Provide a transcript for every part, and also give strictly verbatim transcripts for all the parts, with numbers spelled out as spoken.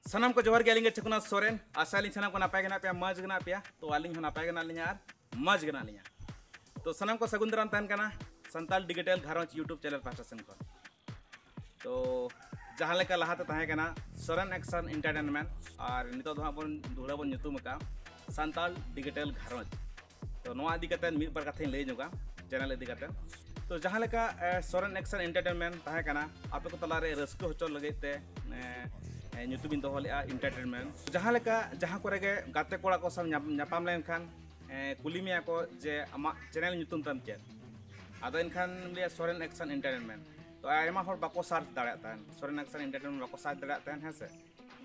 ᱥᱟᱱᱟᱢ ᱠᱚ ᱡᱚᱦᱟᱨ ᱜᱮ, ᱟᱹᱞᱤᱧ ᱜᱮ ᱪᱷᱟᱠᱩᱱᱟ ᱥᱚᱨᱮᱱ᱾ ᱟᱥᱟᱭᱟᱞᱤᱧ ᱥᱟᱱᱟᱢ ᱠᱚ ᱱᱟᱯᱟᱭ ᱜᱮ ᱦᱮᱱᱟᱜ ᱯᱮᱭᱟ, ᱢᱚᱡᱽ ᱜᱮ ᱦᱮᱱᱟᱜ ᱯᱮᱭᱟ᱾ ᱛᱚ ᱟᱹᱞᱤᱧ ᱦᱚᱸ ᱱᱟᱯᱟᱭ ᱜᱮ ᱦᱮᱱᱟᱜ ᱞᱤᱧᱟ ᱟᱨ ᱢᱚᱡᱽ ᱜᱮ ᱦᱮᱱᱟᱜ ᱞᱤᱧᱟ᱾ ᱛᱚ ᱥᱟᱱᱟᱢ ᱠᱚ ᱥᱟᱹᱜᱩᱱ ᱫᱟᱨᱟᱢ ᱛᱟᱦᱮᱱ ᱠᱟᱱᱟ ᱥᱟᱱᱛᱟᱲ ᱰᱤᱡᱤᱴᱟᱞ ᱜᱷᱟᱨᱚᱸᱡᱽ YouTube ᱪᱮᱱᱮᱞ ᱯᱟᱦᱴᱟ ᱥᱮᱱ ᱠᱷᱚᱱ᱾ ᱛᱚ ᱡᱟᱦᱟᱸ ᱞᱮᱠᱟ ᱞᱟᱦᱟᱛᱮ ᱛᱟᱦᱮᱸ ᱠᱟᱱᱟ ᱥᱚᱨᱮᱱ ᱮᱠᱥᱚᱱ ᱮᱱᱴᱟᱨᱴᱮᱱᱢᱮᱱᱴ, ᱟᱨ ᱱᱤᱛᱚᱜ ᱫᱚ ᱦᱟᱸᱜ ᱵᱚᱱ ᱫᱩᱦᱲᱟᱹ ᱵᱚᱱ ᱧᱩᱛᱩᱢ ᱟᱠᱟᱫᱼᱟ ᱥᱟᱱᱛᱟᱲ ᱰᱤᱡᱤᱴᱟᱞ ᱜᱷᱟᱨᱚᱸᱡᱽ᱾ ᱛᱚ ᱱᱚᱣᱟ ᱤᱫᱤ ᱠᱟᱛᱮ ᱢᱤᱫ ᱵᱟᱨ ᱠᱟᱛᱷᱟᱧ ᱞᱟᱹᱭ ᱧᱚᱜᱟ ᱪᱮᱱᱮᱞ ᱤᱫᱤ ᱠᱟᱛᱮ᱾ ᱛᱚ ᱡᱟᱦᱟᱸ ᱞᱮᱠᱟ ᱮ, ᱥᱚᱨᱮᱱ ᱮᱠᱥᱚᱱ ᱮᱱᱴᱟᱨᱴᱮᱱᱢᱮᱱᱴ ᱛᱟᱦᱮᱸ ᱠᱟᱱᱟ, ᱟᱯᱮ ᱠᱚ ᱛᱟᱞᱟᱨᱮ ᱨᱟᱹᱥᱠᱟᱹ ᱦᱚᱪᱚ ᱞᱟᱹᱜᱤᱫ ᱛᱮ ᱮ, ᱮ, ᱧᱩᱛᱩᱢᱤᱧ ᱫᱚᱦᱚ ᱞᱮᱫᱼᱟ ᱮᱱᱴᱟᱨᱴᱮᱱᱢᱮᱱᱴ᱾ ᱡᱟᱦᱟᱸ ᱞᱮᱠᱟ ᱡᱟᱦᱟᱸ ᱠᱚᱨᱮ ᱜᱮ ᱜᱟᱛᱮ ᱠᱚᱲᱟ ᱠᱚ ᱥᱟᱶ ᱧᱟᱯ- ᱧᱟᱯᱟᱢ ᱞᱮᱱᱠᱷᱟᱱ ᱮ, ᱠᱩᱞᱤ ᱢᱮᱭᱟ ᱠᱚ ᱡᱮ, "ᱟᱢᱟᱜ ᱪᱮᱱᱮᱞ ᱧᱩᱛᱩᱢ ᱛᱟᱢ ᱪᱮᱫ?" ᱟᱫᱚ ᱮᱱᱠᱷᱟᱱ ᱞᱟᱹᱭᱟ ᱥᱚᱨᱮᱱ ᱮᱠᱥᱚᱱ ᱮᱱᱴᱟᱨᱴᱮᱱᱢᱮᱱᱴ᱾ ᱛᱚ ᱟᱭᱢᱟ ᱦᱚᱲ ᱵᱟᱠᱚ ᱥᱟᱨᱪ ᱫᱟᱲᱮᱭᱟᱜ ᱛᱟᱦᱮᱱ, ᱥᱚᱨᱮᱱ ᱮᱠᱥᱚᱱ ᱮᱱᱴᱟᱨᱴᱮᱱᱢᱮᱱᱴ ᱵᱟᱠᱚ ᱥᱟᱨᱪ ᱫᱟᱲᱮᱭᱟᱜ ᱛᱟᱦᱮᱱ, ᱦᱮᱸ ᱥᱮ᱾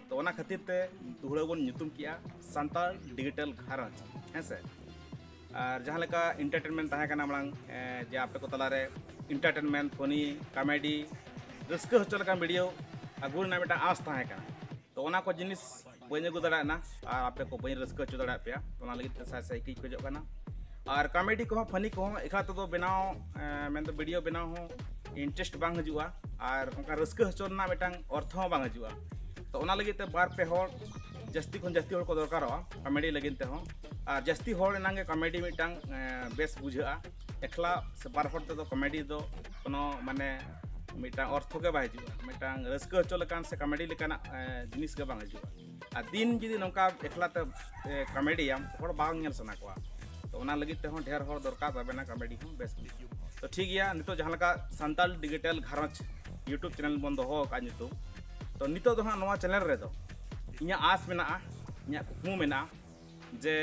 ᱛᱚ ᱚᱱᱟ ᱠᱷᱟᱹᱛᱤᱨ ᱛᱮ ᱫᱩᱦᱲᱟᱹ ᱵᱚᱱ ᱧᱩᱛᱩᱢ ᱠᱮᱜᱼᱟ ᱥᱟᱱᱛᱟᱲ ᱰᱤᱡᱤᱴᱟᱞ ᱜᱷᱟᱨᱚᱸᱡᱽ, ᱦᱮᱸ ᱥᱮ᱾ ᱟᱨ ᱡᱟᱦᱟᱸ ᱞᱮᱠᱟ ᱮᱱᱴᱟᱨᱴᱮᱱᱢᱮᱱᱴ ᱛᱟᱦᱮᱸ ᱠᱟᱱᱟ ᱢᱟᱲᱟᱝ, ᱮ, ᱡᱮ ᱟᱯᱮ ᱠᱚ ᱛᱟᱞᱟᱨᱮ ᱮᱱᱴᱟᱨᱴᱮᱱᱢᱮᱱᱴ, ᱯᱷᱟᱱᱤ, ᱠᱚᱢᱮᱰᱤ, ᱨᱟᱹᱥᱠᱟᱹ ᱦᱚᱪᱚ ᱞᱮᱠᱟᱱ ᱵᱷᱤᱰᱤᱭᱳ ᱟᱹᱜᱩ ᱨᱮᱱᱟᱜ ᱢᱤᱫᱴᱟᱝ ᱟᱸᱥ ᱛᱟᱦᱮᱸ ᱠᱟᱱᱟ᱾ ᱛᱚ ᱚᱱᱟ ᱠᱚ ᱡᱤᱱᱤᱥ ᱵᱟᱹᱧ ᱟᱹᱜᱩ ᱫᱟᱲᱮᱭᱟᱜᱼᱟ ᱟᱨ ᱟᱯᱮ ᱠᱚ ᱵᱟᱹᱧ ᱨᱟᱹᱥᱠᱟᱹ ᱦᱚᱪᱚ ᱫᱟᱲᱮᱭᱟᱜ ᱯᱮᱭᱟ᱾ ᱚᱱᱟ ᱞᱟᱹᱜᱤᱫ ᱛᱮ ᱥᱟᱭ ᱥᱟᱭ ᱤᱠᱟᱹᱧ ᱠᱷᱚᱡᱚᱜ ᱠᱟᱱᱟ᱾ ᱟᱨ ᱠᱚᱢᱮᱰᱤ ᱠᱚᱦᱚᱸ, ᱯᱷᱟᱱᱤ ᱠᱚᱦᱚᱸ ᱮᱠᱞᱟ ᱛᱮᱫᱚ ᱵᱮᱱᱟᱣ, ᱮ, ᱢᱮᱱᱫᱚ ᱵᱷᱤᱰᱤᱭᱳ ᱵᱮᱱᱟᱣ ᱦᱚᱸ ᱤᱱᱴᱟᱨᱮᱥᱴ ᱵᱟᱝ ᱦᱤᱡᱩᱜᱼᱟ ᱟᱨ ᱚᱱᱠᱟ ᱨᱟᱹᱥᱠᱟᱹ ᱦᱚᱪᱚ ᱨᱮᱱᱟᱜ ᱢᱤᱫᱴᱟᱝ ᱚᱨᱛᱷᱚ ᱦᱚᱸ ᱵᱟᱝ ᱦᱤᱡᱩᱜᱼᱟ᱾ ᱛᱚ ᱚᱱᱟ ᱞᱟᱹᱜᱤᱫ ᱛᱮ ᱵᱟᱨ ᱯᱮ ᱦᱚᱲ, ᱡᱟᱹᱥᱛᱤ ᱠᱷᱚᱱ ᱡᱟᱹᱥᱛᱤ ᱦᱚᱲ ᱠᱚ ᱫᱚᱨᱠᱟᱨᱚᱜᱼᱟ ᱠᱚᱢᱮᱰᱤ ᱞᱟᱹᱜᱤᱫ ᱛᱮᱦᱚᱸ᱾ ᱟᱨ ᱡᱟᱹᱥᱛᱤ ᱦᱚᱲ ᱮᱱᱟᱝ ᱜᱮ ᱠᱚᱢᱮᱰᱤ ᱢᱤᱫᱴᱟᱝ, ᱮ, ᱵᱮᱥ ᱵᱩᱡᱷᱟᱹᱜᱼᱟ᱾ ᱮᱠᱞᱟ ᱥᱮ ᱵᱟᱨ ᱦᱚᱲ ᱛᱮᱫᱚ ᱠᱚᱢᱮᱰᱤ ᱫᱚ ᱠᱳᱱᱳ ᱢᱟᱱᱮ ᱢᱤᱫᱴᱟᱝ ᱚᱨᱛᱷᱚ ᱜᱮ ᱵᱟᱭ ᱦᱤᱡᱩᱜᱼᱟ, ᱢᱤᱫᱴᱟᱝ ᱨᱟᱹᱥᱠᱟᱹ ᱦᱚᱪᱚ ᱞᱮᱠᱟᱱ ᱥᱮ ᱠᱚᱢᱮᱰᱤ ᱞᱮᱠᱟᱱᱟᱜ, ᱮ, ᱡᱤᱱᱤᱥ ᱜᱮ ᱵᱟᱝ ᱦᱤᱡᱩᱜᱼᱟ᱾ ᱟᱨ ᱫᱤᱱ ᱡᱩᱫᱤ ᱱᱚᱝᱠᱟ ᱮᱠᱞᱟ ᱛᱮ, ᱮ, ᱠᱚᱢᱮᱰᱤᱭᱟᱢ, ᱦᱚᱲ ᱵᱟᱝ ᱧᱮᱞ ᱥᱟᱱᱟ ᱠᱚᱣᱟ᱾ ᱛᱚ ᱚᱱᱟ ᱞᱟᱹᱜᱤᱫ ᱛᱮᱦᱚᱸ ᱰᱷᱮᱨ ᱦᱚᱲ ᱫᱚᱨᱠᱟᱨ ᱛᱟᱵᱮᱱᱟ ᱠᱚᱢᱮᱰᱤ ᱦᱚᱸ ᱵᱮᱥ ᱵᱩᱡᱷᱟᱹᱜᱼᱟ᱾ ᱛᱚ ᱴᱷᱤᱠ ᱜᱮᱭᱟ, ᱱᱤᱛᱚᱜ ᱡᱟᱦᱟᱸ ᱞᱮᱠᱟ ᱥᱟᱱᱛᱟᱲ ᱰᱤᱡᱤᱴᱟᱞ ᱜᱷᱟᱨᱚᱸᱡᱽ YouTube ᱪᱮᱱᱮᱞ ᱵᱚᱱ ᱫᱚᱦᱚ ᱟᱠᱟᱫ ᱧᱩᱛᱩᱢ, ᱛᱚ ᱱᱤᱛᱚᱜ ᱫᱚ ᱦᱟᱸᱜ ᱱᱚᱣᱟ ᱪᱮᱱᱮᱞ ᱨᱮᱫᱚ ᱤᱧᱟᱹᱜ ᱟᱸᱥ ᱢᱮᱱᱟᱜᱼᱟ, ᱤᱧᱟᱹᱜ ᱠᱩᱠᱢᱩ ᱢᱮᱱᱟᱜᱼᱟ ᱡᱮ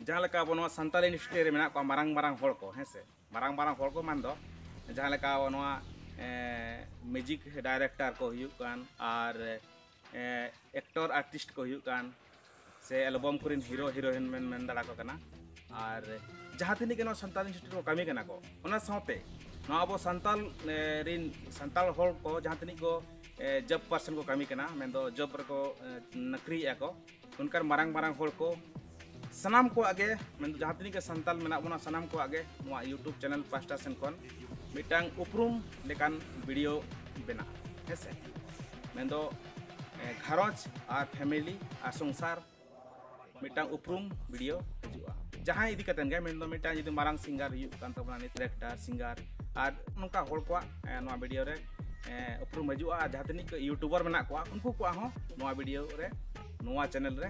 ᱡᱟᱦᱟᱸ ᱞᱮᱠᱟ ᱟᱵᱚ ᱱᱚᱣᱟ ᱥᱟᱱᱛᱟᱲ ᱤᱱᱰᱟᱥᱴᱨᱤ ᱨᱮ ᱢᱮᱱᱟᱜ ᱠᱚᱣᱟ ᱢᱟᱨᱟᱝ ᱢᱟᱨᱟᱝ ᱦᱚᱲ ᱠᱚ, ᱦᱮᱸ ᱥᱮ, ᱢᱟᱨᱟᱝ ᱢᱟᱨᱟᱝ ᱦᱚᱲ ᱠᱚ ᱢᱮᱱ ᱫᱚ ᱡᱟᱦᱟᱸ ᱞᱮᱠᱟ ᱟᱵᱚ ᱱᱚᱣᱟ, ᱮ, ᱢᱤᱣᱡᱤᱠ ᱰᱟᱭᱨᱮᱠᱴᱚᱨ ᱠᱚ ᱦᱩᱭᱩᱜ ᱠᱟᱱ ᱟᱨ, ᱮ, ᱮᱠᱴᱚᱨ ᱟᱨᱴᱤᱥᱴ ᱠᱚ ᱦᱩᱭᱩᱜ ᱠᱟᱱ, ᱥᱮ ᱮᱞᱵᱚᱢ ᱠᱚᱨᱮᱱ ᱦᱤᱨᱳ ᱦᱤᱨᱳᱭᱤᱱ ᱢᱮᱱ, ᱢᱮᱱ ᱫᱟᱲᱮ ᱠᱚ ᱠᱟᱱᱟ᱾ ᱟᱨ ᱡᱟᱦᱟᱸ ᱛᱤᱱᱟᱹᱜ ᱜᱮ ᱱᱚᱣᱟ ᱥᱟᱱᱛᱟᱲ ᱤᱱᱰᱟᱥᱴᱨᱤ ᱨᱮᱠᱚ ᱠᱟᱹᱢᱤ ᱠᱟᱱᱟ ᱠᱚ, ᱚᱱᱟ ᱥᱟᱶᱛᱮ ᱱᱚᱣᱟ ᱟᱵᱚ ᱥᱟᱱᱛᱟᱲ, ᱮ, ᱨᱤᱱ ᱥᱟᱱᱛᱟᱲ ᱦᱚᱲ ᱠᱚ ᱡᱟᱦᱟᱸ ᱛᱤᱱᱟᱹᱜ ᱠᱚ, ᱮ, ᱡᱚᱵ ᱯᱟᱨᱥᱚᱱ ᱠᱚ ᱠᱟᱹᱢᱤ ᱠᱟᱱᱟ, ᱢᱮᱱᱫᱚ ᱡᱚᱵ ᱨᱮᱠᱚ, ᱮ, ᱱᱚᱠᱨᱤᱭᱮᱫᱼᱟ ᱠᱚ, ᱚᱱᱠᱟᱱ ᱢᱟᱨᱟᱝ ᱢᱟᱨᱟᱝ ᱦᱚᱲ ᱠᱚ ᱥᱟᱱᱟᱢ ᱠᱚᱣᱟᱜ ᱜᱮ, ᱢᱮᱱᱫᱚ ᱡᱟᱦᱟᱸ ᱛᱤᱱᱟᱹᱜ ᱜᱮ ᱥᱟᱱᱛᱟᱲ ᱢᱮᱱᱟᱜ ᱵᱚᱱᱟ, ᱥᱟᱱᱟᱢ ᱠᱚᱣᱟᱜ ᱜᱮ ᱱᱚᱣᱟ YouTube ᱪᱮᱱᱮᱞ ᱯᱟᱦᱴᱟ ᱥᱮᱱ ᱠᱷᱚᱱ ᱢᱤᱫᱴᱟᱝ ᱩᱯᱨᱩᱢ ᱞᱮᱠᱟᱱ ᱵᱷᱤᱰᱤᱭᱳ ᱵᱮᱱᱟᱜᱼᱟ, ᱦᱮᱸ ᱥᱮ᱾ ᱢᱮᱱᱫᱚ, ᱮ, ᱜᱷᱟᱨᱚᱸᱡᱽ ᱟᱨ ᱯᱷᱮᱢᱮᱞᱤ ᱟᱨ ᱥᱚᱝᱥᱟᱨ ᱢᱤᱫᱴᱟᱝ ᱩᱯᱨᱩᱢ ᱵᱷᱤᱰᱤᱭᱳ ᱦᱤᱡᱩᱜᱼᱟ᱾ ᱡᱟᱦᱟᱸᱭ ᱤᱫᱤ ᱠᱟᱛᱮᱱ ᱜᱮ, ᱢᱮᱱᱫᱚ ᱢᱤᱫᱴᱟᱝ ᱡᱩᱫᱤ ᱢᱟᱨᱟᱝ ᱥᱤᱝᱜᱟᱨ ᱦᱩᱭᱩᱜ ᱠᱟᱱ ᱛᱟᱵᱚᱱᱟ, ᱱᱤᱛ ᱰᱟᱭᱨᱮᱠᱴᱟᱨ, ᱥᱤᱝᱜᱟᱨ ᱟᱨ ᱱᱚᱝᱠᱟ ᱦᱚᱲ ᱠᱚᱣᱟᱜ ᱱᱚᱣᱟ ᱵᱷᱤᱰᱤᱭᱳ ᱨᱮ ᱩᱯᱨᱩᱢ ᱦᱤᱡᱩᱜᱼᱟ᱾ ᱟᱨ ᱡᱟᱦᱟᱸ ᱛᱤᱱᱟᱹᱜ ᱠᱚ ᱤᱭᱩᱴᱩᱵᱟᱨ ᱢᱮᱱᱟᱜ ᱠᱚᱣᱟ, ᱩᱱᱠᱩ ᱠᱚᱣᱟᱜ ᱦᱚᱸ ᱱᱚᱣᱟ ᱵᱷᱤᱰᱤᱭᱳ ᱨᱮ, ᱱᱚᱣᱟ ᱪᱮᱱᱮᱞ ᱨᱮ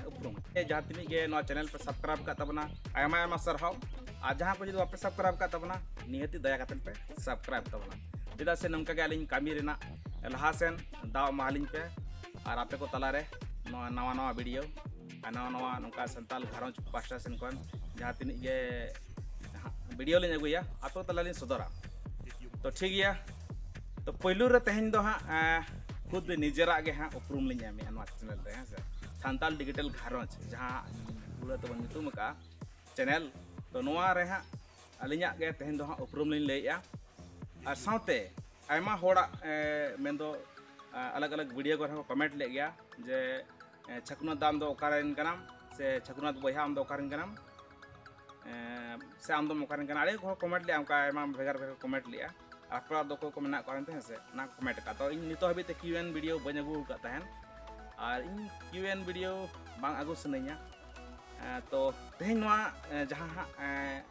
ᱩᱯᱨᱩᱢ᱾ ᱡᱟᱦᱟᱸ ᱛᱤᱱᱟᱹᱜ ᱜᱮ ᱱᱚᱣᱟ ᱪᱮᱱᱮᱞ ᱯᱮ ᱥᱟᱵᱥᱠᱨᱟᱭᱤᱵ ᱟᱠᱟᱫ ᱛᱟᱵᱚᱱᱟ, ᱟᱭᱢᱟ ᱟᱭᱢᱟ ᱥᱟᱨᱦᱟᱣ᱾ ᱟᱨ ᱡᱟᱦᱟᱸ ᱠᱚ ᱡᱩᱫᱤ ᱵᱟᱯᱮ ᱥᱟᱵᱥᱠᱨᱟᱭᱤᱵ ᱟᱠᱟᱫ ᱛᱟᱵᱚᱱᱟ, ᱱᱤᱦᱟᱹᱛᱤ ᱫᱟᱭᱟ ᱠᱟᱛᱮ ᱯᱮ ᱥᱟᱵᱥᱠᱨᱟᱭᱤᱵ ᱛᱟᱵᱚᱱᱟ, ᱪᱮᱫᱟᱜ ᱥᱮ ᱱᱚᱝᱠᱟ ᱜᱮ ᱟᱹᱞᱤᱧ ᱠᱟᱹᱢᱤ ᱨᱮᱱᱟᱜ ᱞᱟᱦᱟ ᱥᱮᱱ ᱫᱟᱣ ᱮᱢᱟᱞᱤᱧ ᱯᱮ᱾ ᱟᱨ ᱟᱯᱮ ᱠᱚ ᱛᱟᱞᱟᱨᱮ ᱱᱚᱣᱟ ᱱᱟᱣᱟ ᱱᱟᱣᱟ ᱵᱷᱤᱰᱤᱭᱳ ᱟᱨ ᱱᱟᱣᱟ ᱱᱟᱣᱟ ᱱᱚᱝᱠᱟ ᱥᱟᱱᱛᱟᱲ ᱜᱷᱟᱨᱚᱸᱡᱽ ᱯᱟᱦᱴᱟ ᱥᱮᱱ ᱠᱷᱚᱱ ᱡᱟᱦᱟᱸ ᱛᱤᱱᱟᱹᱜ ᱜᱮ ᱵᱷᱤᱰᱤᱭᱳ ᱞᱤᱧ ᱟᱹᱜᱩᱭᱟ, ᱟᱯᱮ ᱠᱚ ᱛᱟᱞᱟ ᱞᱤᱧ ᱥᱚᱫᱚᱨᱟ᱾ ᱛᱚ ᱴᱷᱤᱠ ᱜᱮᱭᱟ, ᱛᱚ ᱯᱳᱭᱞᱳ ᱨᱮ ᱛᱮᱦᱮᱧ ᱫᱚ ᱦᱟᱸᱜ ᱠᱷᱩᱫ ᱱᱤᱡᱮᱨᱟᱜ ᱜᱮ ᱦᱟᱸᱜ ᱩᱯᱨᱩᱢ ᱞᱤᱧ ᱮᱢᱮᱜᱼᱟ ᱱᱚᱣᱟ ᱪᱮᱱᱮᱞ ᱨᱮ, ᱦᱮᱸ ᱥᱮ? ᱥᱟᱱᱛᱟᱲ ᱰᱤᱡᱤᱴᱟᱞ ᱜᱷᱟᱨᱚᱸᱡᱽ, ᱡᱟᱦᱟᱸ ᱯᱩᱨᱟᱹ ᱛᱮᱵᱚᱱ ᱧᱩᱛᱩᱢ ᱟᱠᱟᱫᱼᱟ ᱪᱮᱱᱮᱞ᱾ ᱛᱚ ᱱᱚᱣᱟ ᱨᱮ ᱦᱟᱸᱜ ᱟᱹᱞᱤᱧᱟᱜ ᱜᱮ ᱛᱮᱦᱮᱧ ᱫᱚ ᱦᱟᱸᱜ ᱩᱯᱨᱩᱢ ᱞᱤᱧ ᱞᱟᱹᱭᱮᱜᱼᱟ᱾ ᱟᱨ ᱥᱟᱶᱛᱮ ᱟᱭᱢᱟ ᱦᱚᱲᱟᱜ ᱢᱮᱱᱫᱚ ᱟᱞᱟᱜᱽ ᱟᱞᱟᱜᱽ ᱵᱷᱤᱰᱤᱭᱳ ᱠᱚᱨᱮ ᱦᱚᱸ ᱠᱚᱢᱮᱱᱴ ᱞᱮᱫ ᱜᱮᱭᱟ ᱡᱮ ᱪᱷᱟᱠᱩᱱᱟᱛᱷ ᱫᱟ ᱟᱢ ᱫᱚ ᱚᱠᱟᱨᱮᱱ ᱠᱟᱱᱟᱢ, ᱥᱮ ᱪᱷᱟᱠᱩᱱᱟᱛᱷ ᱵᱚᱭᱦᱟ ᱟᱢ ᱫᱚ ᱚᱠᱟᱨᱮᱱ ᱠᱟᱱᱟᱢ, ᱥᱮ ᱟᱢ ᱫᱚᱢ ᱚᱠᱟᱨᱮᱱ ᱠᱟᱱᱟ? ᱟᱹᱰᱤ ᱠᱚ ᱠᱚᱢᱮᱱᱴ ᱞᱮᱫᱼᱟ, ᱚᱱᱠᱟ ᱟᱭᱢᱟ ᱵᱷᱮᱜᱟᱨ ᱵᱷᱮᱜᱟᱨ ᱠᱚᱢᱮᱱᱴ ᱞᱮᱫᱼᱟ᱾ ᱟᱯᱮ ᱚᱲᱟᱜ ᱫᱚ ᱚᱠᱚᱭ ᱠᱚ ᱢᱮᱱᱟᱜ ᱠᱚᱣᱟ ᱢᱮᱱᱛᱮ, ᱦᱮᱸ ᱥᱮ, ᱚᱱᱟ ᱠᱚ ᱠᱚᱢᱮᱱᱴ ᱟᱠᱟᱫ᱾ ᱛᱚ ᱤᱧ ᱱᱤᱛᱚᱜ ᱦᱟᱹᱵᱤᱡ ᱛᱮ ᱠᱤᱭᱩ ᱮᱱ ᱵᱷᱤᱰᱤᱭᱳ ᱵᱟᱹᱧ ᱟᱹᱜᱩ ᱟᱠᱟᱫ ᱛᱟᱦᱮᱸᱱ, ᱟᱨ ᱤᱧ ᱠᱤᱭᱩ ᱮᱱ ᱵᱷᱤᱰᱤᱭᱳ ᱵᱟᱝ ᱟᱹᱜᱩ ᱥᱟᱱᱟᱧᱟ᱾ ᱛᱚ ᱛᱮᱦᱮᱧ ᱱᱚᱣᱟ ᱡᱟᱦᱟᱸ ᱦᱟᱸᱜ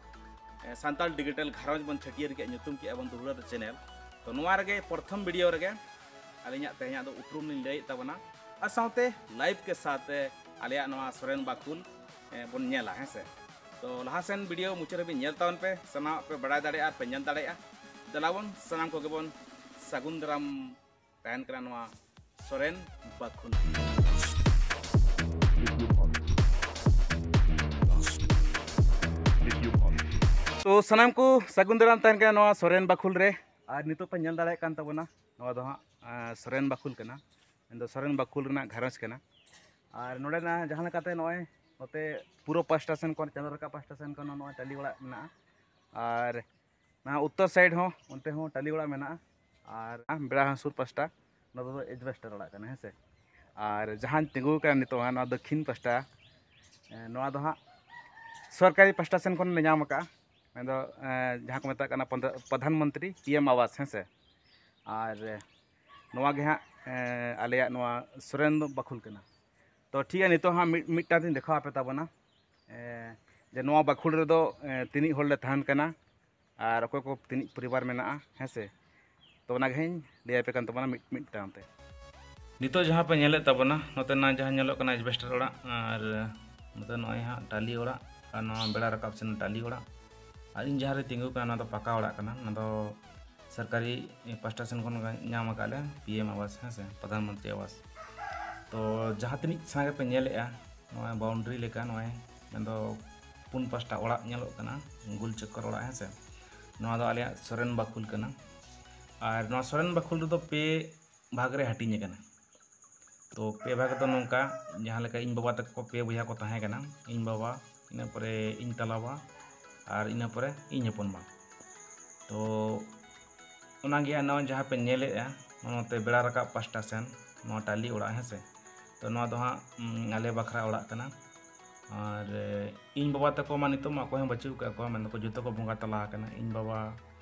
ᱥᱟᱱᱛᱟᱲ ᱰᱤᱡᱤᱴᱟᱞ ᱜᱷᱟᱨᱚᱸᱡᱽ ᱵᱚᱱ ᱪᱷᱟᱹᱴᱭᱟᱹᱨ ᱠᱮᱫᱼᱟ, ᱧᱩᱛᱩᱢ ᱠᱮᱫᱼᱟ ᱵᱚᱱ ᱫᱩᱦᱲᱟᱹ ᱫᱚ ᱪᱮᱱᱮᱞ᱾ ᱛᱚ ᱱᱚᱣᱟ ᱨᱮᱜᱮ ᱯᱨᱚᱛᱷᱚᱢ ᱵᱷᱤᱰᱤᱭᱳ ᱨᱮᱜᱮ ᱟᱹᱞᱤᱧᱟᱜ ᱛᱮᱦᱮᱧᱟᱜ ᱫᱚ ᱩᱯᱨᱩᱢ ᱞᱤᱧ ᱞᱟᱹᱭᱮᱫ ᱛᱟᱵᱚᱱᱟ, ᱟᱨ ᱥᱟᱶᱛᱮ ᱞᱟᱭᱤᱵᱷ ᱠᱮ ᱥᱟᱛᱷ ᱟᱞᱮᱭᱟᱜ ᱱᱚᱣᱟ ᱥᱚᱨᱮᱱ ᱵᱟᱠᱷᱩᱞ ᱵᱚᱱ ᱧᱮᱞᱟ, ᱦᱮᱸ ᱥᱮ᱾ ᱛᱚ ᱞᱟᱦᱟ ᱥᱮᱱ ᱵᱷᱤᱰᱤᱭᱳ ᱢᱩᱪᱟᱹᱫ ᱦᱟᱹᱵᱤᱡ ᱧᱮᱞ ᱛᱟᱵᱚᱱ ᱯᱮ, ᱥᱟᱱᱟᱢᱟᱜ ᱯᱮ ᱵᱟᱲᱟᱭ ᱫᱟᱲᱮᱭᱟᱜᱼᱟ ᱟᱨ ᱯᱮ ᱧᱮᱞ ᱫᱟᱲᱮᱭᱟᱜᱼᱟ᱾ ᱫᱮᱞᱟ ᱵᱚᱱ ᱥᱟᱱᱟᱢ ᱠᱚᱜᱮ ᱵᱚᱱ ᱥᱟᱹᱜᱩᱱ ᱫᱟᱨᱟᱢ ᱛᱟᱦᱮᱱ ᱠᱟᱱᱟ ᱱᱚᱣᱟ ᱥᱚᱨᱮᱱ ᱵᱟᱠᱷᱩᱞ᱾ ᱛᱚ ᱥᱟᱱᱟᱢ ᱠᱚ ᱥᱟᱹᱜᱩᱱ ᱫᱟᱨᱟᱢ ᱛᱟᱦᱮᱱ ᱠᱟᱱᱟ ᱱᱚᱣᱟ ᱥᱚᱨᱮᱱ ᱵᱟᱠᱷᱩᱞ ᱨᱮ᱾ ᱟᱨ ᱱᱤᱛᱚᱜ ᱯᱮ ᱧᱮᱞ ᱫᱟᱲᱮᱭᱟᱜ ᱠᱟᱱ ᱛᱟᱵᱚᱱᱟ, ᱱᱚᱣᱟ ᱫᱚ ᱦᱟᱸᱜ ᱥᱚᱨᱮᱱ ᱵᱟᱠᱷᱩᱞ ᱠᱟᱱᱟ, ᱢᱮᱱᱫᱚ ᱥᱚᱨᱮᱱ ᱵᱟᱠᱷᱩᱞ ᱨᱮᱱᱟᱜ ᱜᱷᱟᱨᱚᱸᱡᱽ ᱠᱟᱱᱟ᱾ ᱟᱨ ᱱᱚᱰᱮᱱᱟᱜ ᱡᱟᱦᱟᱸ ᱞᱮᱠᱟᱛᱮ ᱱᱚᱜᱼᱚᱭ ᱱᱚᱛᱮ ᱯᱩᱨᱩᱵ ᱯᱟᱦᱴᱟ ᱥᱮᱱ ᱠᱷᱚᱱ, ᱪᱟᱸᱫᱳ ᱨᱟᱠᱟᱵ ᱯᱟᱦᱴᱟ ᱥᱮᱱ ᱠᱷᱚᱱ ᱱᱚᱣᱟ ᱴᱟᱹᱞᱤ ᱚᱲᱟᱜ ᱢᱮᱱᱟᱜᱼᱟ᱾ ᱟᱨ ᱱᱚᱣᱟ ᱩᱛᱛᱚᱨ ᱥᱟᱭᱤᱰ ᱦᱚᱸ, ᱚᱱᱛᱮ ᱦᱚᱸ ᱴᱟᱹᱞᱤ ᱚᱲᱟᱜ ᱢᱮᱱᱟᱜᱼᱟ᱾ ᱟᱨ ᱵᱮᱲᱟ ᱦᱟᱹᱥᱩᱨ ᱯᱟᱦᱴᱟ, ᱱᱚᱣᱟ ᱫᱚ ᱮᱡᱵᱮᱥᱴᱟᱨ ᱚᱲᱟᱜ ᱠᱟᱱᱟ, ᱦᱮᱸ ᱥᱮ᱾ ᱟᱨ ᱡᱟᱦᱟᱸᱧ ᱛᱤᱸᱜᱩ ᱟᱠᱟᱱᱟ ᱱᱤᱛᱚᱜ, ᱱᱚᱣᱟ ᱫᱚᱠᱠᱷᱤᱱ ᱯᱟᱦᱴᱟ, ᱱᱚᱣᱟ ᱫᱚ ᱦᱟᱸᱜ ᱥᱚᱨᱠᱟᱨᱤ ᱯᱟᱦᱴᱟ ᱥᱮᱱ ᱠᱷᱚᱱ ᱞᱮ ᱧᱟᱢ ᱟᱠᱟᱫᱼᱟ, ᱢᱮᱱᱫᱚ ᱡᱟᱦᱟᱸ ᱠᱚ ᱢᱮᱛᱟᱜ ᱠᱟᱱᱟ ᱯᱨᱚᱫᱷᱟᱱ ᱢᱚᱱᱛᱨᱤ ᱯᱤ ᱮᱢ ᱟᱵᱟᱥ, ᱦᱮᱸ ᱥᱮ᱾ ᱟᱨ ᱱᱚᱣᱟ ᱜᱮ ᱦᱟᱸᱜ ᱮᱸ, ᱟᱞᱮᱭᱟᱜ ᱱᱚᱣᱟ ᱥᱚᱨᱮᱱ ᱫᱚ ᱵᱟᱠᱷᱩᱞ ᱠᱟᱱᱟ᱾ ᱛᱚ ᱴᱷᱤᱠ ᱜᱮᱭᱟ, ᱱᱤᱛᱚᱜ ᱦᱟᱸᱜ ᱢᱤᱫ ᱢᱤᱫᱴᱟᱝ ᱛᱤᱧ ᱫᱮᱠᱷᱟᱣ ᱟᱯᱮ ᱛᱟᱵᱚᱱᱟ ᱮᱸ, ᱡᱮ ᱱᱚᱣᱟ ᱵᱟᱠᱷᱩᱞ ᱨᱮᱫᱚ ᱮᱸ, ᱛᱤᱱᱤᱡ ᱦᱚᱲ ᱞᱮ ᱛᱟᱦᱮᱱ ᱠᱟᱱᱟ ᱟᱨ ᱚᱠᱚᱭ ᱠᱚ ᱛᱤᱱᱤᱡ ᱯᱚᱨᱤᱵᱟᱨ ᱢᱮᱱᱟᱜᱼᱟ, ᱦᱮᱸ ᱥᱮ᱾ ᱛᱚ ᱚᱱᱟ ᱜᱮ ᱦᱟᱸᱜ ᱤᱧ ᱞᱟᱹᱭ ᱟᱯᱮ ᱠᱟᱱ ᱛᱟᱵᱚᱱᱟ ᱢᱤᱫ ᱢᱤᱫᱴᱟᱝ ᱛᱮ᱾ ᱱᱤᱛᱚᱜ ᱡᱟᱦᱟᱸ ᱯᱮ ᱧᱮᱞᱮᱫ ᱛᱟᱵᱚᱱᱟ, ᱱᱚᱛᱮ ᱱᱟ ᱡᱟᱦᱟᱸ ᱧᱮᱞᱚᱜ ᱠᱟᱱᱟ ᱮᱡᱵᱮᱥᱴᱟᱨ ᱚᱲᱟᱜ, ᱟᱨ ᱱᱚᱛᱮ ᱱᱚᱜᱼᱚᱭ ᱦᱟᱸᱜ ᱴᱟᱹᱞᱤ ᱚᱲᱟᱜ, ᱟᱨ ᱱᱚᱣᱟ ᱵᱮᱲᱟ ᱨᱟᱠᱟᱵ ᱥᱮᱱ ᱴᱟᱹᱞᱤ ᱚᱲᱟᱜ᱾ ᱟᱨ ᱤᱧ ᱡᱟᱦᱟᱸ ᱨᱮ ᱛᱤᱸᱜᱩ ᱠᱟᱱᱟ, ᱱᱚᱣᱟ ᱫᱚ ᱯᱟᱠᱟ ᱚᱲᱟᱜ ᱠᱟᱱᱟ᱾ ᱱᱚᱣᱟ ᱫᱚ ᱥᱚᱨᱠᱟᱨᱤ ᱯᱟᱥᱴᱟ ᱥᱮᱱ ᱠᱷᱚᱱ ᱧᱟᱢ ᱟᱠᱟᱫ ᱞᱮ ᱯᱤ ᱮᱢ ᱟᱵᱟᱥ, ᱦᱮᱸ ᱥᱮ, ᱯᱨᱚᱫᱷᱟᱱ ᱢᱚᱱᱛᱨᱤ ᱟᱵᱟᱥ᱾ ᱛᱚ ᱡᱟᱦᱟᱸ ᱛᱤᱱᱟᱹᱜ ᱥᱟᱸᱜᱮ ᱯᱮ ᱧᱮᱞᱮᱫᱼᱟ, ᱱᱚᱜᱼᱚᱭ ᱵᱟᱣᱩᱱᱰᱟᱨᱤ ᱞᱮᱠᱟ, ᱱᱚᱜᱼᱚᱭ ᱢᱮᱱᱫᱚ ᱯᱩᱱ ᱯᱟᱥᱴᱟ ᱚᱲᱟᱜ ᱧᱮᱞᱚᱜ ᱠᱟᱱᱟ, ᱜᱳᱞ ᱪᱚᱠᱠᱚᱨ ᱚᱲᱟᱜ, ᱦᱮᱸ ᱥᱮ᱾ ᱱᱚᱣᱟ ᱫᱚ ᱟᱞᱮᱭᱟᱜ ᱥᱚᱨᱮᱱ ᱵᱟᱠᱷᱩᱞ ᱠᱟᱱᱟ᱾ ᱟᱨ ᱱᱚᱣᱟ ᱥᱚᱨᱮᱱ ᱵᱟᱠᱷᱩᱞ ᱨᱮᱫᱚ ᱯᱮ ᱵᱷᱟᱜᱽ ᱨᱮ ᱦᱟᱹᱴᱤᱧ ᱟᱠᱟᱱᱟ᱾ ᱛᱚ ᱯᱮ ᱵᱷᱟᱜᱽ ᱫᱚ ᱱᱚᱝᱠᱟ, ᱡᱟᱦᱟᱸ ᱞᱮᱠᱟ ᱤᱧ ᱵᱟᱵᱟ ᱛᱟᱠᱚ ᱯᱮ ᱵᱚᱭᱦᱟ ᱠᱚ ᱛᱟᱦᱮᱸ ᱠᱟᱱᱟ, ᱤᱧ ᱵᱟᱵᱟ, ᱤᱱᱟᱹ ᱯᱚᱨᱮ ᱤᱧ ᱛᱟᱞᱟ ᱵᱟ, ᱟᱨ ᱤᱱᱟᱹ ᱯᱚᱨᱮ ᱤᱧ ᱦᱚᱯᱚᱱ ᱵᱟ᱾ ᱛᱚ ᱚᱱᱟᱜᱮ ᱱᱚᱣᱟ ᱡᱟᱦᱟᱸ ᱯᱮ ᱧᱮᱞᱮᱫᱼᱟ, ᱱᱚᱛᱮ ᱵᱮᱲᱟ ᱨᱟᱠᱟᱵ ᱯᱟᱥᱴᱟ ᱥᱮᱱ, ᱱᱚᱣᱟ ᱴᱟᱹᱞᱤ ᱚᱲᱟᱜ, ᱦᱮᱸ ᱥᱮ᱾ ᱛᱚ ᱱᱚᱣᱟ ᱫᱚ ᱦᱟᱸᱜ ᱩᱸ, ᱟᱞᱮ ᱵᱟᱠᱷᱨᱟ ᱚᱲᱟᱜ ᱠᱟᱱᱟ᱾ ᱟᱨ ᱮ, ᱤᱧ ᱵᱟᱵᱟ ᱛᱟᱠᱚ ᱢᱟ ᱱᱤᱛᱚᱜ ᱢᱟ ᱚᱠᱚᱭ ᱦᱚᱸ ᱵᱟᱹᱪᱩᱜ ᱟᱠᱟᱫ ᱠᱚᱣᱟ, ᱢᱮᱱ ᱫᱚᱠᱚ ᱡᱚᱛᱚ ᱠᱚ ᱵᱚᱸᱜᱟ ᱛᱟᱞᱟ ᱟᱠᱟᱱᱟ᱾ ᱤᱧ ᱵᱟᱵᱟ,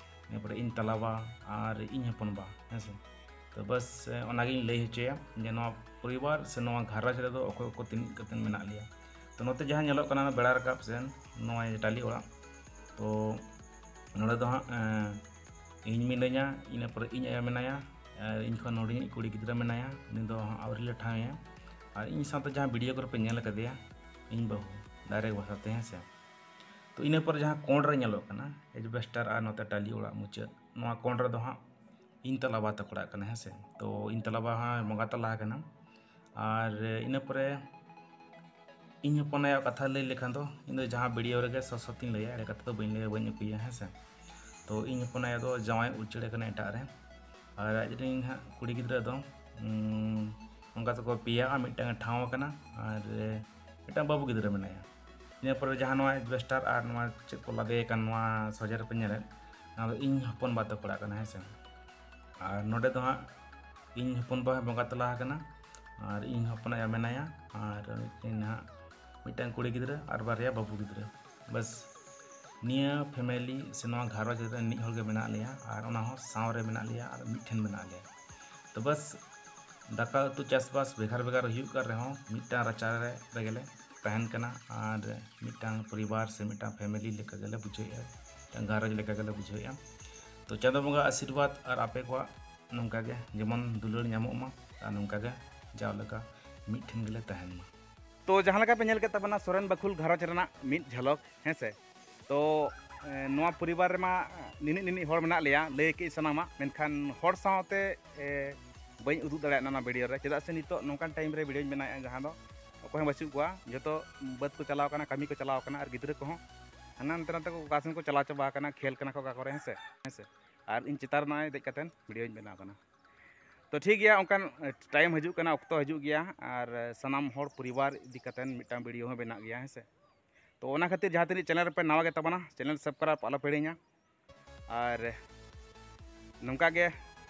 ᱤᱱᱟᱹ ᱯᱚᱨᱮ ᱤᱧ ᱛᱟᱞᱟ ᱵᱟ ᱟᱨ ᱤᱧ ᱦᱚᱯᱚᱱ ᱵᱟ, ᱦᱮᱸ ᱥᱮ᱾ ᱛᱚ ᱵᱟᱥ, ᱮ, ᱚᱱᱟᱜᱤᱧ ᱞᱟᱹᱭ ᱦᱚᱪᱚᱭᱟ ᱡᱮ ᱱᱚᱣᱟ ᱯᱚᱨᱤᱵᱟᱨ ᱥᱮ ᱱᱚᱣᱟ ᱜᱷᱟᱨᱚᱸᱡᱽ ᱨᱮᱫᱚ ᱚᱠᱚᱭ ᱠᱚ ᱛᱤᱱᱟᱹᱜ ᱠᱟᱛᱮ ᱢᱮᱱᱟᱜ ᱞᱮᱭᱟ᱾ ᱛᱚ ᱱᱚᱛᱮ ᱡᱟᱦᱟᱸ ᱧᱮᱞᱚᱜ ᱠᱟᱱᱟ ᱵᱮᱲᱟ ᱨᱟᱠᱟᱵ ᱥᱮᱱ, ᱱᱚᱜᱼᱚᱭ ᱴᱟᱹᱞᱤ ᱚᱲᱟᱜ, ᱛᱚ ᱱᱚᱰᱮ ᱫᱚ ᱦᱟᱸᱜ ᱮ, ᱤᱧ ᱢᱤᱱᱟᱹᱧᱟ, ᱤᱱᱟᱹ ᱯᱚᱨᱮ ᱤᱧ ᱟᱭᱳ ᱢᱮᱱᱟᱭᱟ, ᱟᱨ ᱤᱧ ᱠᱷᱚᱱ ᱦᱩᱰᱤᱧᱤᱡ ᱠᱩᱲᱤ ᱜᱤᱫᱽᱨᱟᱹ ᱢᱮᱱᱟᱭᱟ, ᱩᱱᱤ ᱫᱚ ᱦᱟᱸᱜ ᱟᱹᱣᱨᱤ ᱞᱮ ᱴᱷᱟᱶᱮᱭᱟ᱾ ᱟᱨ ᱤᱧ ᱥᱟᱶᱛᱮ ᱡᱟᱦᱟᱸ ᱵᱷᱤᱰᱤᱭᱳ ᱠᱚᱨᱮ ᱯᱮ ᱧᱮᱞ ᱟᱠᱟᱫᱮᱭᱟ, ᱤᱧ ᱵᱟᱹᱦᱩ, ᱰᱟᱭᱨᱮᱠᱴ ᱵᱷᱟᱥᱟᱛᱮ, ᱦᱮᱸ ᱥᱮ᱾ ᱛᱚ ᱤᱱᱟᱹ ᱯᱚᱨᱮ ᱡᱟᱦᱟᱸ ᱠᱚᱬ ᱨᱮ ᱧᱮᱞᱚᱜ ᱠᱟᱱᱟ ᱮᱡᱵᱮᱥᱴᱟᱨ ᱟᱨ ᱱᱚᱛᱮ ᱴᱟᱹᱞᱤ ᱚᱲᱟᱜ ᱢᱩᱪᱟᱹᱫ, ᱱᱚᱣᱟ ᱠᱚᱬ ᱨᱮᱫᱚ ᱦᱟᱸᱜ ᱤᱧ ᱛᱟᱞᱟ ᱵᱟ ᱛᱟᱠᱚ ᱚᱲᱟᱜ ᱠᱟᱱᱟ, ᱦᱮᱸ ᱥᱮ᱾ ᱛᱚ ᱤᱧ ᱛᱟᱞᱟ ᱵᱟ ᱦᱚᱸ ᱵᱚᱸᱜᱟ ᱛᱟᱞᱟ ᱟᱠᱟᱱᱟ᱾ ᱟᱨ ᱤᱱᱟᱹ ᱯᱚᱨᱮ ᱤᱧ ᱦᱚᱯᱚᱱ ᱟᱭᱳ ᱠᱟᱛᱷᱟ ᱞᱟᱹᱭ ᱞᱮᱠᱷᱟᱱ ᱫᱚ, ᱤᱧ ᱫᱚ ᱡᱟᱦᱟᱸ ᱵᱷᱤᱰᱤᱭᱳ ᱨᱮᱜᱮ ᱥᱚᱛ ᱥᱚᱛ ᱤᱧ ᱞᱟᱹᱭᱟ, ᱮᱲᱮ ᱠᱟᱛᱷᱟ ᱫᱚ ᱵᱟᱹᱧ ᱞᱟᱹᱭᱟ, ᱵᱟᱹᱧ ᱩᱠᱩᱭᱟ, ᱦᱮᱸ ᱥᱮ᱾ ᱛᱚ ᱤᱧ ᱦᱚᱯᱚᱱ ᱟᱭᱳ ᱫᱚ ᱡᱟᱶᱟᱭ ᱩᱪᱟᱹᱲ ᱟᱠᱟᱱᱟ ᱮᱴᱟᱜ ᱨᱮ, ᱟᱨ ᱟᱡ ᱨᱮᱱ ᱦᱟᱸᱜ ᱠᱩᱲᱤ ᱜᱤᱫᱽᱨᱟᱹ ᱫᱚ, ᱩᱸ, ᱚᱱᱠᱟ ᱛᱮᱠᱚ ᱯᱮᱭᱟ, ᱟᱨ ᱢᱤᱫᱴᱟᱝ ᱮ ᱴᱷᱟᱶ ᱟᱠᱟᱱᱟ, ᱟᱨ ᱢᱤᱫᱴᱟᱝ ᱵᱟᱹᱵᱩ ᱜᱤᱫᱽᱨᱟᱹ ᱢᱮᱱᱟᱭᱟ᱾ ᱤᱱᱟᱹ ᱯᱚᱨᱮ ᱡᱟᱦᱟᱸ ᱱᱚᱣᱟ ᱮᱡᱵᱮᱥᱴᱟᱨ ᱟᱨ ᱱᱚᱣᱟ ᱪᱮᱫ ᱠᱚ ᱞᱟᱫᱮ ᱟᱠᱟᱱ, ᱱᱚᱣᱟ ᱥᱚᱡᱷᱮ ᱨᱮᱯᱮ ᱧᱮᱞᱮᱫ, ᱱᱚᱣᱟ ᱫᱚ ᱤᱧ ᱦᱚᱯᱚᱱ ᱵᱟ ᱛᱟᱠᱚ ᱚᱲᱟᱜ ᱠᱟᱱᱟ, ᱦᱮᱸ ᱥᱮ᱾ ᱟᱨ ᱱᱚᱰᱮ ᱫᱚ ᱦᱟᱸᱜ ᱤᱧ ᱦᱚᱯᱚᱱ ᱵᱟ ᱦᱚᱸ ᱵᱚᱸᱜᱟ ᱛᱟᱞᱟ ᱟᱠᱟᱱᱟ, ᱟᱨ ᱤᱧ ᱦᱚᱯᱚᱱ ᱟᱭᱳ ᱢᱮᱱᱟᱭᱟ, ᱟᱨ ᱢᱤᱫᱴᱮᱱ ᱦᱟᱸᱜ ᱢᱤᱫᱴᱟᱝ ᱠᱩᱲᱤ ᱜᱤᱫᱽᱨᱟᱹ ᱟᱨ ᱵᱟᱨᱭᱟ ᱵᱟᱹᱵᱩ ᱜᱤᱫᱽᱨᱟᱹ᱾ ᱵᱟᱥ, ᱱᱤᱭᱟᱹ ᱯᱷᱮᱢᱮᱞᱤ ᱥᱮ ᱱᱚᱣᱟ ᱜᱷᱟᱨᱚᱸᱡᱽ ᱨᱮ ᱢᱤᱫ ᱦᱚᱲ ᱜᱮ ᱢᱮᱱᱟᱜ ᱞᱮᱭᱟ, ᱟᱨ ᱚᱱᱟ ᱦᱚᱸ ᱥᱟᱶ ᱨᱮ ᱢᱮᱱᱟᱜ ᱞᱮᱭᱟ ᱟᱨ ᱢᱤᱫ ᱴᱷᱮᱱ ᱢᱮᱱᱟᱜ ᱞᱮᱭᱟ᱾ ᱛᱚ ᱵᱟᱥ, ᱫᱟᱠᱟ ᱩᱛᱩ ᱪᱟᱥᱵᱟᱥ ᱵᱷᱮᱜᱟᱨ ᱵᱷᱮᱜᱟᱨ ᱦᱩᱭᱩᱜ ᱠᱟᱱ ᱨᱮᱦᱚᱸ, ᱢᱤᱫᱴᱟᱝ ᱨᱟᱪᱟ ᱨᱮ ᱨᱮᱜᱮ ᱞᱮ ᱛᱟᱦᱮᱱ ᱠᱟᱱᱟ ᱟᱨ ᱢᱤᱫᱴᱟᱝ ᱯᱚᱨᱤᱵᱟᱨ ᱥᱮ ᱢᱤᱫᱴᱟᱝ ᱯᱷᱮᱢᱮᱞᱤ ᱞᱮᱠᱟ ᱜᱮᱞᱮ ᱵᱩᱡᱷᱟᱹᱣᱮᱫᱼᱟ, ᱢᱤᱫᱴᱟᱝ ᱜᱷᱟᱨᱚᱸᱡᱽ ᱞᱮᱠᱟ ᱜᱮᱞᱮ ᱵᱩᱡᱷᱟᱹᱣᱮᱫᱼᱟ᱾ ᱛᱚ ᱪᱟᱸᱫᱳ ᱵᱚᱸᱜᱟ ᱟᱥᱤᱨᱵᱟᱫᱽ ᱟᱨ ᱟᱯᱮ ᱠᱚᱣᱟᱜ ᱱᱚᱝᱠᱟ ᱜᱮ ᱡᱮᱢᱚᱱ ᱫᱩᱞᱟᱹᱲ ᱧᱟᱢᱚᱜ ᱢᱟ ᱟᱨ ᱱᱚᱝᱠᱟ ᱜᱮ ᱡᱟᱣ ᱞᱮᱠᱟ ᱢᱤᱫ ᱴᱷᱮᱱ ᱜᱮᱞᱮ ᱛᱟᱦᱮᱱ ᱢᱟ᱾ ᱛᱚ ᱡᱟᱦᱟᱸ ᱞᱮᱠᱟ ᱯᱮ ᱧᱮᱞ ᱠᱮᱫ ᱛᱟᱵᱚᱱᱟ ᱥᱚᱨᱮᱱ ᱵᱟᱠᱷᱩᱞ ᱜᱷᱟᱨᱚᱸᱡᱽ ᱨᱮᱱᱟᱜ ᱢᱤᱫ ᱡᱷᱟᱞᱚᱠ, ᱦᱮᱸ ᱥᱮ᱾ ᱛᱚ ᱮ, ᱱᱚᱣᱟ ᱯᱚᱨᱤᱵᱟᱨ ᱨᱮᱢᱟ ᱱᱤᱱᱟᱹᱜ ᱱᱤᱱᱟᱹᱜ ᱦᱚᱲ ᱢᱮᱱᱟᱜ ᱞᱮᱭᱟ, ᱞᱟᱹᱭ ᱠᱮᱫ ᱥᱟᱱᱟᱢᱟᱜ, ᱢᱮᱱᱠᱷᱟᱱ ᱦᱚᱲ ᱥᱟᱶᱛᱮ ᱮ, ᱵᱟᱹᱧ ᱩᱫᱩᱜ ᱫᱟᱲᱮᱭᱟᱜ ᱠᱟᱱᱟ ᱚᱱᱟ ᱵᱷᱤᱰᱤᱭᱳ ᱨᱮ, ᱪᱮᱫᱟᱜ ᱥᱮ ᱱᱤᱛᱚᱜ ᱱᱚᱝᱠᱟᱱ ᱴᱟᱭᱤᱢ ᱨᱮ ᱵᱷᱤᱰᱤᱭᱳᱧ ᱵᱮᱱᱟᱣᱮᱫᱼᱟ ᱡᱟᱦᱟᱸ ᱫᱚ ᱚᱠᱚᱭ ᱦᱚᱸ ᱵᱟᱹᱪᱩᱜ ᱠᱚᱣᱟ, ᱡᱚᱛᱚ ᱵᱟᱹᱫᱽ ᱠᱚ ᱪᱟᱞᱟᱣ ᱠᱟᱱᱟ, ᱠᱟᱹᱢᱤ ᱠᱚ ᱪᱟᱞᱟᱣ ᱠᱟᱱᱟ, ᱟᱨ ᱜᱤᱫᱽᱨᱟᱹ ᱠᱚᱦᱚᱸ ᱦᱟᱱᱟ ᱱᱟᱛᱮ ᱱᱟᱛᱮ ᱠᱚ ᱚᱠᱟ ᱥᱮᱱ ᱠᱚ ᱪᱟᱞᱟᱣ ᱪᱟᱵᱟ ᱟᱠᱟᱱᱟ, ᱠᱷᱮᱞ ᱠᱟᱱᱟ ᱠᱚ ᱚᱠᱟ ᱠᱚᱨᱮ, ᱦᱮᱸ ᱥᱮ, ᱦᱮᱸ ᱥᱮ᱾ ᱟᱨ ᱤᱧ ᱪᱮᱛᱟᱱ ᱨᱮ ᱱᱚᱜᱼᱚᱭ ᱫᱮᱡ ᱠᱟᱛᱮᱫ ᱵᱷᱤᱰᱤᱭᱳᱧ ᱵᱮᱱᱟᱣ ᱠᱟᱱᱟ᱾ ᱛᱚ ᱴᱷᱤᱠ ᱜᱮᱭᱟ, ᱚᱱᱠᱟᱱ ᱴᱟᱭᱤᱢ ᱦᱤᱡᱩᱜ ᱠᱟᱱᱟ, ᱚᱠᱛᱚ ᱦᱤᱡᱩᱜ ᱜᱮᱭᱟ, ᱟᱨ ᱥᱟᱱᱟᱢ ᱦᱚᱲ ᱯᱚᱨᱤᱵᱟᱨ ᱤᱫᱤ ᱠᱟᱛᱮᱫ ᱢᱤᱫᱴᱟᱝ ᱵᱷᱤᱰᱤᱭᱳ ᱦᱚᱸ ᱵᱮᱱᱟᱜ ᱜᱮᱭᱟ, ᱦᱮᱸ ᱥᱮ᱾ ᱛᱚ ᱚᱱᱟ ᱠᱷᱟᱹᱛᱤᱨ ᱡᱟᱦᱟᱸ ᱛᱤᱱᱟᱹᱜ ᱪᱮᱱᱮᱞ ᱨᱮᱯᱮ ᱱᱟᱣᱟ ᱜᱮ ᱛᱟᱵᱚᱱᱟ, ᱪᱮᱱᱮᱞ ᱥᱟᱵᱥᱠᱨᱟᱭᱤᱵ ᱟᱞᱚ ᱯᱮ ᱦᱤᱲᱤᱧᱟ᱾ ᱟᱨ ᱱᱚᱝᱠᱟ ᱜᱮ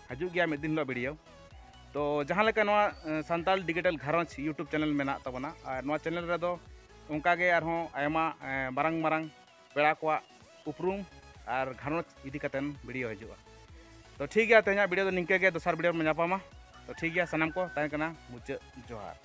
ᱦᱤᱡᱩᱜ ᱜᱮᱭᱟ ᱢᱤᱫ ᱫᱤᱱ ᱦᱤᱞᱳᱜ ᱵᱷᱤᱰᱤᱭᱳ᱾ ᱛᱚ ᱡᱟᱦᱟᱸ ᱞᱮᱠᱟ ᱱᱚᱣᱟ ᱮ, ᱥᱟᱱᱛᱟᱲ ᱰᱤᱡᱤᱴᱟᱞ ᱜᱷᱟᱨᱚᱸᱡᱽ ᱭᱩᱴᱩᱵᱽ ᱪᱮᱱᱮᱞ ᱢᱮᱱᱟᱜ ᱛᱟᱵᱚᱱᱟ, ᱟᱨ ᱱᱚᱣᱟ ᱪᱮᱱᱮᱞ ᱨᱮᱫᱚ ᱚᱱᱠᱟ ᱜᱮ ᱟᱨᱦᱚᱸ ᱟᱭᱢᱟ ᱮ, ᱢᱟᱨᱟᱝ ᱢᱟᱨᱟᱝ ᱯᱮᱲᱟ ᱠᱚᱣᱟᱜ ᱩᱯᱨᱩᱢ ᱟᱨ ᱜᱷᱟᱨᱚᱸᱡᱽ ᱤᱫᱤ ᱠᱟᱛᱮᱫ ᱵᱷᱤᱰᱤᱭᱳ ᱦᱤᱡᱩᱜᱼᱟ᱾ ᱛᱚ ᱴᱷᱤᱠ ᱜᱮᱭᱟ, ᱛᱮᱦᱮᱧᱟᱜ ᱵᱷᱤᱰᱤᱭᱳ ᱫᱚ ᱱᱤᱝᱠᱟᱹ ᱜᱮ, ᱫᱚᱥᱟᱨ ᱵᱷᱤᱰᱤᱭᱳ ᱨᱮ ᱧᱟᱯᱟᱢᱟ᱾ ᱛᱚ ᱴᱷᱤᱠ ᱜᱮᱭᱟ, ᱥᱟᱱᱟᱢ ᱠᱚ ᱛᱟᱦᱮᱸ ᱠᱟᱱᱟ ᱢᱩᱪᱟᱹᱫ ᱡᱚᱦᱟᱨ᱾